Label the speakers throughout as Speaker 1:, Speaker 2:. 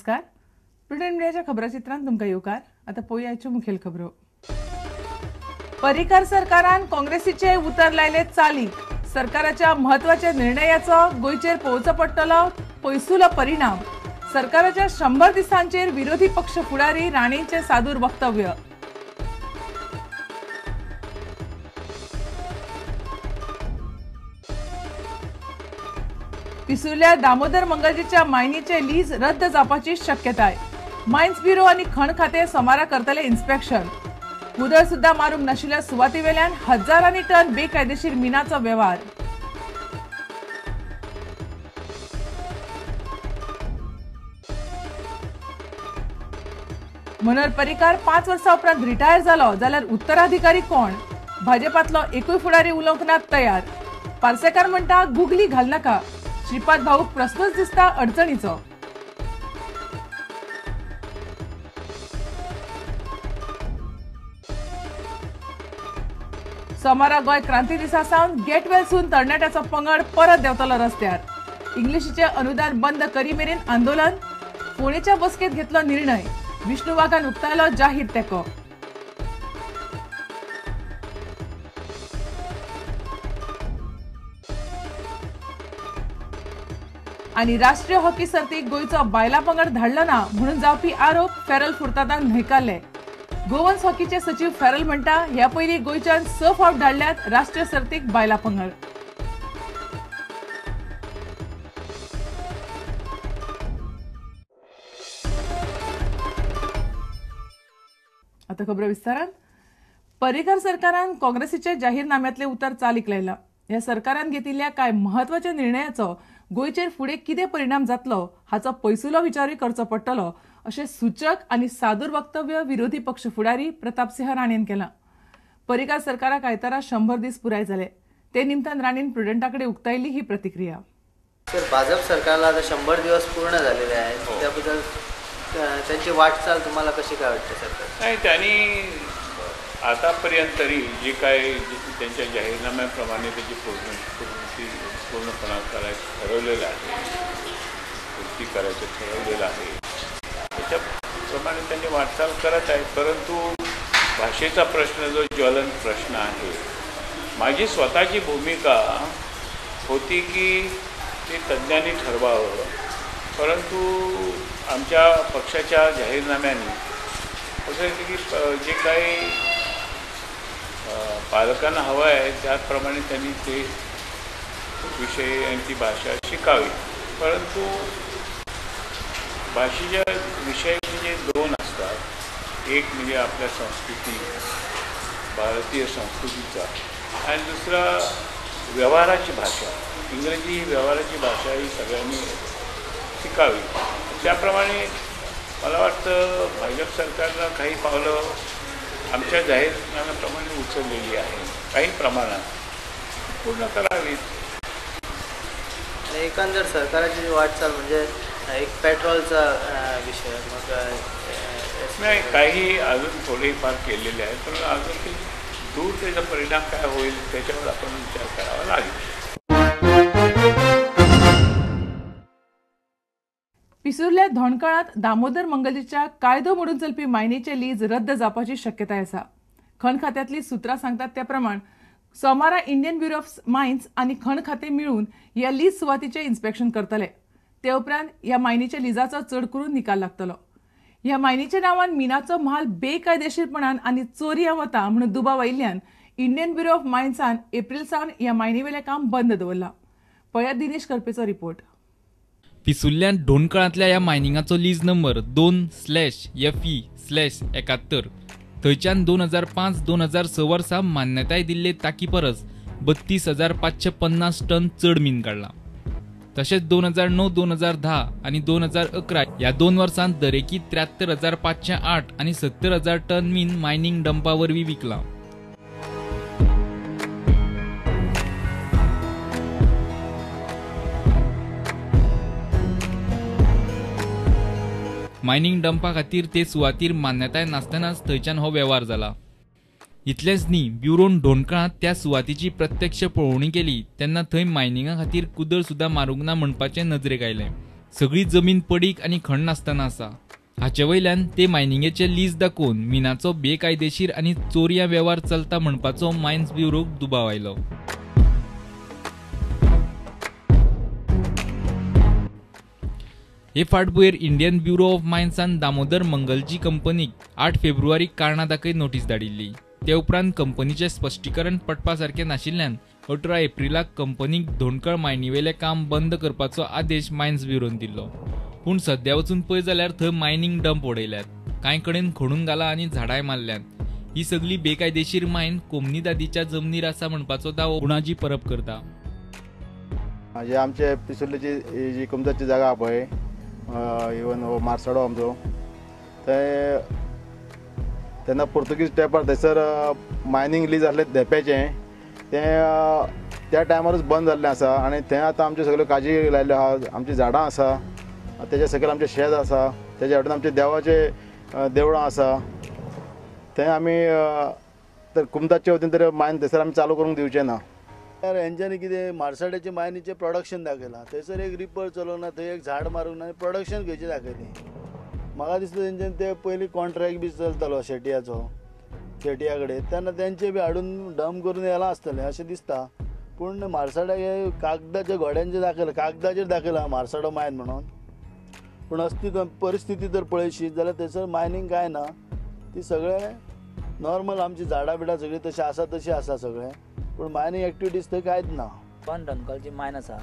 Speaker 1: नमस्कार, प्रुडंट मीडियाच्या खबराचित्रांत तुमकां येवकार. आतां पळोवया आयच्यो मुखेल खबरो. पर्रीकर सरकारान काँग्रेसीचे उतर लायले चालीक. सरकाराच्या म्हत्वाच्या निर्णयाचो गोंयचेर पळोवचो पडटलो पयसुलो परिणाम. सरकाराच्या 100 दिसांचेर विरोधी पक्ष फुडारी राणेंचे सादूर वक्तव्य. पिसुर्ल्या दामोदर मंगलजीच्या मायनीचे लीज रद्द जावपाची शक्यताय. मायन्स ब्युरो आनी खण खाते सोमारा करतले इन्स्पेक्शन. मुदळ सुद्धा मारूंक नाशिल्ल्या सुवातेवेल्यान हजारांनी टन बेकायदेशीर मिनाचो वेव्हार. मनोहर पर्रीकार 5 वर्सां उपरांत रिटायर जालो जाल्यार उत्तराधिकारी कोण? भाजपांतलो एकूय फुडारी उलोवंक ना तयार. पार्सेकार म्हणटा गुगली घालनाका. श्रीपाद भाऊक प्रश्नच दिसता अडचणीचो. सोमारा गोंय क्रांती दिसा सावन गेटवेल सून तरणाट्याचो पंगड परत देंवतलो रस्त्यार. इंग्लिशीचें अनुदान बंद करी मेरेन आंदोलन. फोंडेच्या बसकेंत घेतलो निर्णय. विष्णू वाघान उक्तायलो जाहीर तेंको. आनी राष्ट्रीय हॉकी सर्तीक गोंयचो बायलां पंगड धाडलो ना म्हणून जावपी आरोप फेरल फुर्तादान न्हयकारले. गोवन्स हॉकीचे सचीव फेरल म्हणटा ह्या पयलीं गोंयच्यान 6 फावट धाडल्यात राष्ट्रीय सर्तीक बायलां पंगड. आतां खबरो विस्तारान. पर्रीकर सरकारान काँग्रेसीचे जाहीरनाम्यांतले उतर चालीक लायला. ह्या सरकारान घेतिल्ल्या कांय म्हत्वाच्या निर्णयाचो गोंयचेर फुडें कितें परिणाम जातलो हाचो पयसुलो विचारूय करचो पडटलो अशें सूचक आनी सादूर वक्तव्य विरोधी पक्ष फुडारी प्रतापसिंह राणेन केलां. पर्रीकार सरकाराक आयतारा 100 दीस पुराय जाले. ते निमतान राणेन प्रुडंटा कडेन उक्तायली ही प्रतिक्रिया.
Speaker 2: सर, भाजप सरकारला आता 100 दिवस पूर्ण झालेले आहेत, त्याबद्दल त्यांची वाटचाल तुम्हाला कशी काय वाटते सर?
Speaker 3: नाही, त्यांनी आतापर्यंत तरी जे काय त्यांच्या जाहीरनाम्याप्रमाणे त्याची पूर्णपणा करायचं ठरवलेलं आहे, पूर्ती करायचं ठरवलेलं आहे, त्याच्याप्रमाणे त्यांनी वाटचाल करत आहे. परंतु भाषेचा प्रश्न जो ज्वलन प्रश्न आहे, माझी स्वतःची भूमिका होती की ते तज्ज्ञांनी ठरवावं, परंतु आमच्या पक्षाच्या जाहीरनाम्याने असं आहे की जे काही पालकांना हवं आहे त्याचप्रमाणे त्यांनी ते विषय आणि ती भाषा शिकावी. परंतु भाषेच्या विषय म्हणजे 2 असतात, एक म्हणजे आपल्या संस्कृती, भारतीय संस्कृतीचा, आणि दुसरा व्यवहाराची भाषा. इंग्रजी ही व्यवहाराची भाषा ही सगळ्यांनी शिकावी. त्याप्रमाणे मला वाटतं भाजप सरकारला काही पावलं आमच्या जाहीरनाम्याप्रमाणे उचललेली आहे, काही प्रमाणात पूर्ण करावीत.
Speaker 2: आणि एकंदर सरकारची वाटचाल म्हणजे एक पेट्रोलचा विषय, मग
Speaker 3: नाही काही अजून थोडेफार केलेले आहेत, पण अजून ते दूर त्याचा परिणाम काय होईल त्याच्यावर आपण विचार करावा लागेल.
Speaker 1: पिसुर्ल्या धोणकळांत दामोदर मंगलजीच्या कायदो मोडून चलपी मायनीचे लीज रद्द जावपाची शक्यताय आसा. खण खात्यांतली सुत्रां सांगतात त्या प्रमाण सोमारा इंडियन ब्युरो ऑफ मायन्स आनी खण खातें मेळून ह्या लीज सुवातीचें इन्स्पेक्शन करतले. ते उपरांत ह्या मायनीच्या लिजाचो चड करून निकाल लागतलो. ह्या मायनीच्या नांवान मिनाचो म्हाल बेकायदेशीरपणान आनी चोरयां वता म्हणून दुबाव आयिल्ल्यान इंडियन ब्युरो ऑफ मायन्सान एप्रील सावन ह्या मायनीवेलें काम बंद दवरलां. पळयात दिनेश करपेचो रिपोर्ट.
Speaker 4: पिसुर्ल्यान ढोणकळांतल्या ह्या मायनिंगाचो लीज नंबर 2/FE/71 थंयच्यान 2005-2006 वर्सा मान्यताय दिल्ले ताकी परस 32,550 टन चड मीन काडलां. तशेंच 2009-2010 आनी 2011 ह्या 2 वर्सांत दरेकी 73,508 आनी 70,000 टन मीन मायनिंग डंपा वरवीं विकलां. मायनिंग डंपा खातीर ते सुवातीर मान्यताय नासतनाच थंयच्यान हो वेव्हार जाला. इतलेंच न्ही, ब्युरोन ढोणकळांत त्या सुवातीची प्रत्यक्ष पळोवणी केली तेन्ना थंय मायनिंगा खातीर कुदळ सुद्दां मारूंक ना म्हणपाचें नजरेक आयलें. सगळी जमीन पडीक आनी खण नासतना आसा. हाचे वयल्यान ते मायनिंगेचे लीज दाखोवन मिनाचो बेकायदेशीर आनी चोरयां वेव्हार चलता म्हणपाचो मायन्स ब्युरोक दुबाव आयलो. हे फाटभुंयेर Indian bureau of मायन्सान Damodar Mangalji कंपनीक 8 फेब्रुवारीक कारणां दाखय नोटीस धाडिल्ली. ते उपरांत कंपनीचें स्पश्टीकरण पटपा सारकें नाशिल्ल्यान 18 एप्रिलाक कंपनीक धोणकळ मायनीवेलें काम बंद करपाचो आदेश मायन्स ब्युरोन दिल्लो. पूण सद्या वचून पळय जाल्यार थंय मायनींग डंप उडयल्यात, कांय कडेन खणून घाला आनी झाडांय मारल्यांत. ही सगली बेकायदेशीर मायन कोमनीदादीच्या जमनीर आसा म्हणपाचो दावो गुणाजी परब करता.
Speaker 5: जे आमचे पिसुर्लेची जी कुमजाची जागा पळय, इवन हो मारसाडो आमचो, ते तेन्ना पुर्तुगीज तेंपार थंयसर मायनींग लीज आसलें धेंप्याचें, तें त्या टायमारूच बंद जाल्लें आसा. आनी थंय आतां आमच्यो सगळ्यो काजी लायल्ल्यो आहा, आमचीं झाडां आसा, तेज्या सकयल आमचें शेत आसा, तेज्या वाटेन आमचे देवाचे देवळां आसा. थंय आमी तर कुमताचे वतीन तर मायन थंयसर आमी चालू करूंक दिवचें ना.
Speaker 6: हेंच्यांनी कितें मारसाड्याचें मायनीचें प्रोडक्शन दाखयलां, थंयसर एक रिपर चलोवंक ना, थंय एक झाड मारूंक ना, प्रोडक्शन खंयचें दाखयलें. म्हाका दिसता तेंच्यांनी ते पयलीं कॉन्ट्रॅक्ट बी चलतालो शेटयाचो, शेटया कडेन, तेन्ना तेंचे बी हाडून डंप करून येलां आसतलें अशें दिसता. पूण मारसाड्याक हे कागदाच्या घोड्यांचें दाखयलां, कागदाचेर दाखयलां मारसाडो मायन म्हणून. पूण अस्तित्व परिस्थिती जर पळयशी जाल्यार थंयसर मायनींग कांय ना, ती सगळें नॉर्मल आमची झाडां बिडां सगळीं तशीं आसा तशीं आसा सगळें, पूण मायनींग एक्टिविटीज थंय कांयच ना.
Speaker 7: पण डंकलची मायन आसा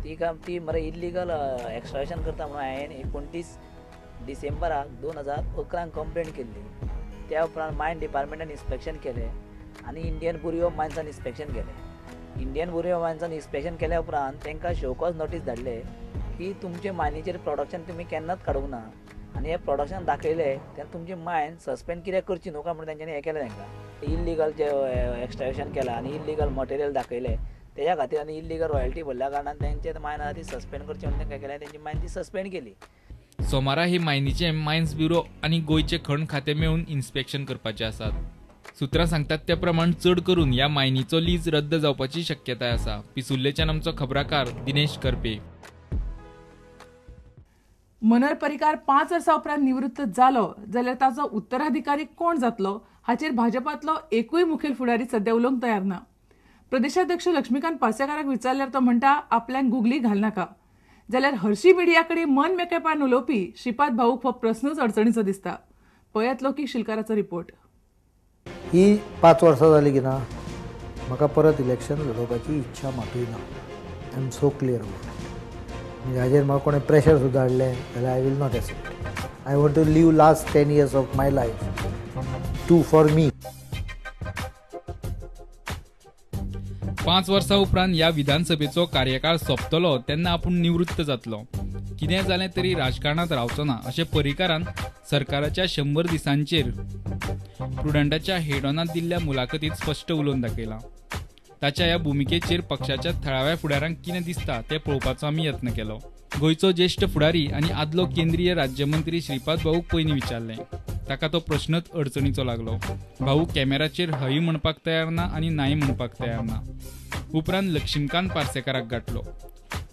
Speaker 7: ती काम ती मरे इल्लीगल एक्स्ट्रेशन करता म्हणून हांवें 29 डिसेंबराक 2011 कंप्लेन केल्ली. त्या उपरांत मायन डिपार्टमेंटान इन्स्पेक्शन केलें आनी इंडियन ब्युरो ऑफ मायन्सान इन्स्पेक्शन केलें. इंडियन ब्युरो ऑफ मायन्सान इन्स्पेक्शन केल्या उपरांत तांकां शोकॉज नोटीस धाडले की तुमचे मायनीचेर प्रोडक्शन तुमी केन्नाच काडूंक ना आनी हें प्रोडक्शन दाखयलें तेन्ना तुमची मायन सस्पेंड कित्याक करची न्हू काय म्हणून तेंच्यांनी हें केलें. तांकां इल्लीगल जे एक्स्ट्रेशन केलां आनी इल्लीगल मटेरियल दाखयलें तेज्या खातीर आनी इल्लीगल रॉयल्टी भरल्या कारणान तेंचे मायन आसा ती सस्पेंड करची म्हणून तांकां केलें, तेंची मायन ती सस्पेंड केली.
Speaker 4: सोमारा हे मायनीचे मायन्स ब्युरो आनी गोंयचे खण खातें मेळून इन्स्पेक्शन करपाचे आसात. सुत्रां सांगतात त्या प्रमाण चड करून ह्या मायनीचो लीज रद्द जावपाची शक्यताय आसा. पिसुर्लेच्यान आमचो खबराकार दिनेश करपे.
Speaker 1: मनोहर पर्रीकार 5 वर्सां उपरांत निवृत्त जालो जाल्यार ताचो उत्तराधिकारी कोण जातलो हाचेर भाजपांतलो एकूय मुखेल फुडारी सद्या उलोवंक तयार ना. प्रदेशाध्यक्ष लक्ष्मीकांत पार्सेकाराक विचारल्यार तो म्हणटा आपल्याक गुगली घालनाका. जाल्यार हरशी मिडिया कडेन मन मेकळेपणान उलोवपी श्रीपाद भाऊक हो प्रस्नूच अडचणीचो दिसता. पळयात लोकीक शिलकाराचो रिपोर्ट.
Speaker 8: ही 5 वर्सां जाली की ना म्हाका परत इलेक्शन लडोवपाची इच्छा मातूय ना. I am so clear about it. म्हणजे हाजेर म्हाका कोणें प्रेशर सुद्दां हाडलें जाल्यार I will not accept. I want to live last 10 years of my life to for me.
Speaker 4: 5 वर्सां उपरांत ह्या विधानसभेचो कार्यकाळ सोंपतलो तेन्ना आपूण निवृत्त जातलो. कितें जालें तरी राजकारणांत रावचो ना अशें पर्रीकारान सरकाराच्या 100 दिसांचेर प्रुडंटाच्या हेडॉनांत दिल्ल्या मुलाखतींत स्पश्ट उलोवन दाखयलां. ताच्या ह्या भुमिकेचेर पक्षाच्या थळाव्या फुडारांक कितें दिसता तें पळोवपाचो आमी यत्न केलो. गोंयचो ज्येश्ठ फुडारी आनी आदलो केंद्रीय राज्यमंत्री श्रीपाद भाऊक पयलीं विचारलें. ताका तो प्रश्नच अडचणीचो लागलो. भाऊ कॅमेराचेर हय म्हणपाक तयार ना आनी नाय म्हणपाक तयार ना. उपरांत लक्ष्मीकांत पार्सेकाराक गांठलो.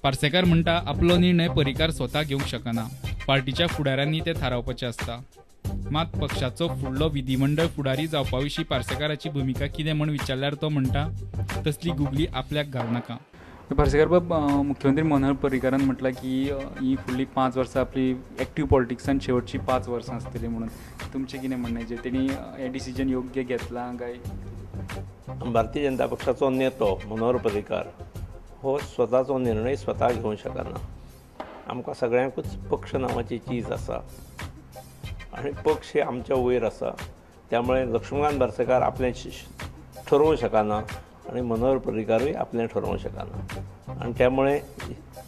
Speaker 4: पार्सेकार म्हणटा आपलो निर्णय पर्रीकार स्वता घेवंक शकना, पार्टीच्या फुडाऱ्यांनी ते थारावपाचें आसता. मात पक्षाचो फुडलो विधिमंडळ फुडारी जावपा विशीं पार्सेकाराची भुमिका कितें म्हूण विचारल्यार तो म्हणटा तसली गुगली आपल्याक घालनाका. पार्सेकार बाब, मुख्यमंत्री मनोहर पर्रीकारान म्हटलां की ही फुडली 5 वर्सां आपली एक्टीव पॉलिटिक्सान शेवटची 5 वर्सां आसतली म्हणून तुमचें कितें म्हणणें जे तेणी हें डिसिजन योग्य घेतलां काय?
Speaker 9: भारतीय जनता पक्षाचो नेतो मनोहर पर्रीकार हो स्वताचो निर्णय स्वता घेवंक शकना. आमकां सगळ्यांकूच पक्ष नांवाची चीज आसा आनी पक्ष हे आमच्या वयर आसा. त्यामुळे लक्ष्मीकांत पार्सेकार आपलें ठरोवंक शकना आनी मनोहर पर्रीकारूय आपलें ठरोवंक शकना आनी त्यामुळे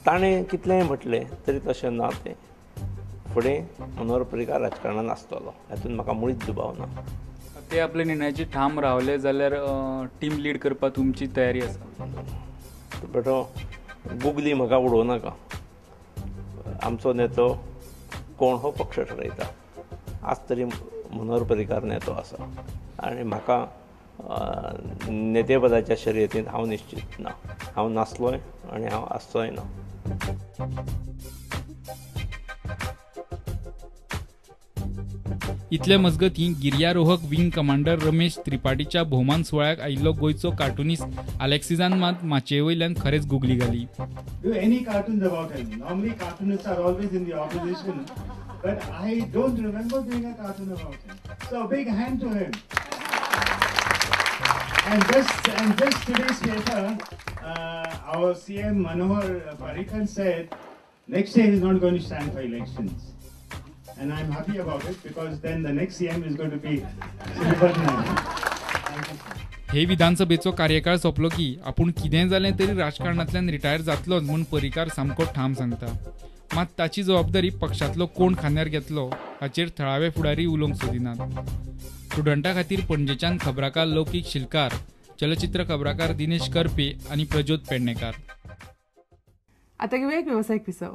Speaker 9: ताणें कितलेंय म्हटलें तरी तशें ना. तें फुडें मनोहर पर्रीकार राजकारणान आसतलो हातूंत म्हाका मुळीच दुबाव ना.
Speaker 4: ते आपल्या निर्णयाचेर ठाम रावले जाल्यार टीम लीड करपाक तुमची तयारी आसा?
Speaker 9: बेटो गुगली म्हाका उडोवं नाका. आमचो नेतो कोण हो पक्ष ठरयता. आज तरी मनोहर पर्रीकार नेतो आसा आनी म्हाका नेतेपदाच्या शर्यतींत हांव निश्चित ना. हांव नासलोय आनी हांव आसचोय ना.
Speaker 4: इतले मजगतीं गिर्यारोहक विंग कमांडर रमेश त्रिपाठीच्या भोवमान सुवाळ्याक आयिल्लो गोंयचो कार्टुनिस्ट आलेक्सिजान मात माचये वयल्यान खरेंच गुगली घाली.
Speaker 10: Do any cartoons about him. Normally cartoonists are always in the opposition, but I don't remember doing a cartoon about him. So a big hand to him. And just today's paper, our CM Manohar Parrikar said next year he's not going to stand for elections. And I'm happy about it because then the next CM is going to be Shri Patnaik. Thank you, sir.
Speaker 4: हे विधानसभेचो कार्यकाळ सोंपलो की आपूण कितेंय जालें तरी राजकारणांतल्यान retire जातलोच म्हूण पर्रीकार सामको ठाम सांगता. मात ताची जबाबदारी पक्षांतलो कोण खांद्यार घेतलो हाचेर थळावे फुडारी उलोवंक सोदिनात. स्टुडंटा खातीर पणजेच्यान खबराकार लौकीक शिलकार, चलचित्र खबराकार दिनेश करपे आनी प्रज्योत पेडणेकार.
Speaker 1: आतां घेवया एक वेवसायीक विसव.